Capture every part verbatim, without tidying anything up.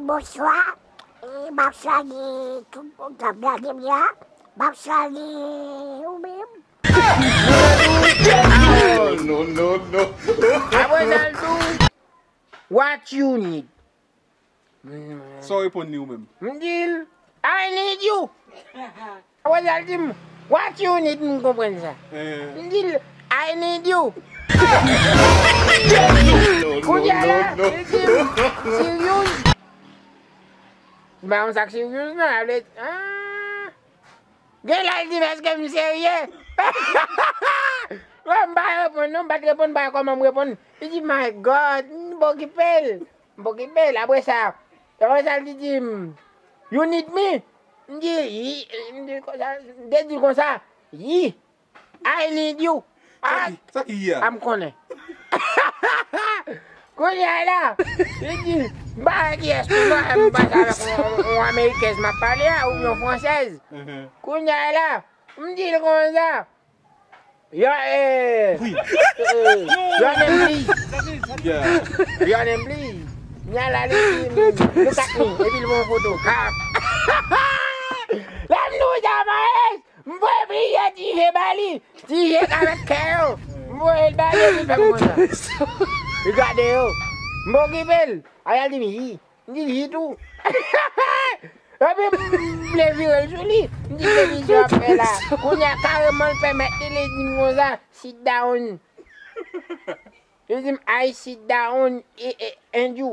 Bonswa. E, m ap salye tout moun k ap gade m la. M ap salye ou menm. No, no, no. Apre sa l di w, what you need? Sa w reponn li ou menm? M di l, I need you. Apre sa l di m, what you need, m konprann sa. M di l, I need you. Kounye a la, li di m, serious? M pa konn sa k serious non, a vle, ah. Gen la l di m, èske m serye? Bon, m pa reponn non, m pa t reponn, m pa wè kòman m reponn. Li di, my God, m pa okipe l. M pa okipe l. Apre sa, apre sa, li di m, you need me? M di, yi, m di konsa, m te di l konsa, yi, I need you. Sa ki, sa ki yi a? A m konnen. Kounye a la, li di, m pa wè kiyès pou mwen, m pase avèk yon, yon amerikèz m ap pale a, oubyen yon fransèz. Kounye a la, m di l konsa, Yo, eh, your name please. Your name please. Nya la li di, look at me. Epi l voye yon foto. Ha. Lè m di w sa, Maes, m voye plizyè ti je ba li. Ti je k avèk kè yo. M voye l ba li, epi l fè m konsa. Li gade yo. M pa okipe l. Ariel di m, yi. M di l, yi tou. Epi m vle vire l sou li. M di, se li sa w ap fè la. Kounye a, kareman, l pèmèt li, li di m konsa, sit down. Li di m, I sit down, e, e, and you?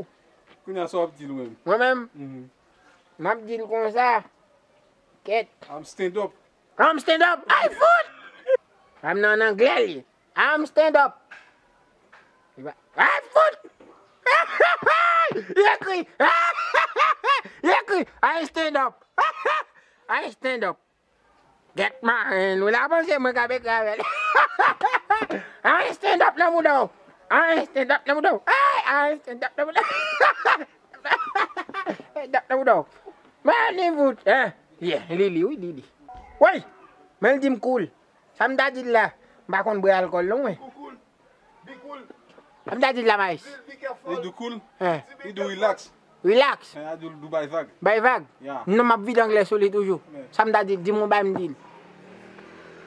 Kounye a, sa w ap di l menm? Mwen menm? M ap di l konsa, kèt. I'm stand up. I'm stand up. Ay, fout! I'm nan anglè, li. I'm stand up. Li pa, ay, fout! Li ekri. Li ekri, I stand up. I stand up. Gèt maren, nou la panse mwen k ap ekri avè l. I stand up nan mouda w. I stand up nan mouda w. Ay, I stand up nan mouda w. Stand up nan mouda w. Mwen li vout, hein? Yeah, li li, wi, li li. Woy! Men l di m cool. Sa m ta di l la, m pa konn bwè alkòl non mwen. Sa m ta di l la, Maes? Li do cool. Li do relax. Relax. Li do bay vag. Bay vag? Non, m ap vide anglè sou li toujou. Sa m ta di l, di m yon bagay m di l.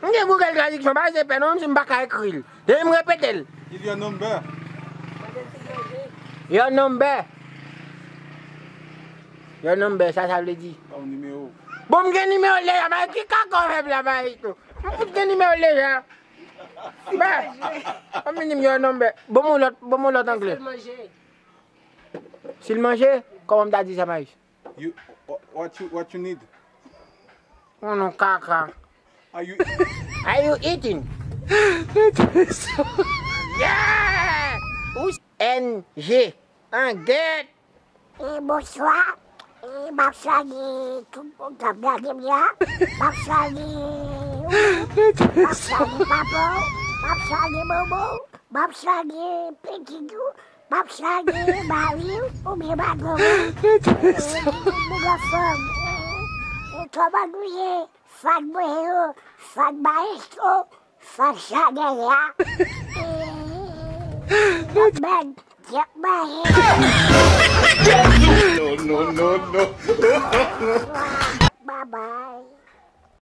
M gen Google Traduction, pa se pè non, menm si m pa ka ekri l. Depi m repete l. Give your number. Your number. Your number, sa sa vle di? Ba w nimewo. Bon, m gen nimewo l deja, Maes, ki kaka w fè m la, Maes, tou? M fout gen nimewo l deja. Ba, ban m di m yon nonm bè. Ban m yon lòt, ban m yon lòt anglè. Si l manje, kòman m ta di sa, Maes? You, what you, what you need? Yon non kaka. Are you, are you eating? Yeah! Ou N G. An gèt! E, bonswa. E, m ap salye tout moun k ap gade m la. M ap salye ou. M ap salye papa w. M ap salye manman w. M ap salye pitit ou. M ap salye mari w oubyen madanm ou. E, tout moun ansanm. E, e, kòman nou ye? Fan mwen yo. Fan maestro. Fòk sa dèyè a. Bèg, jèk manje. No, no, no, no. Babay.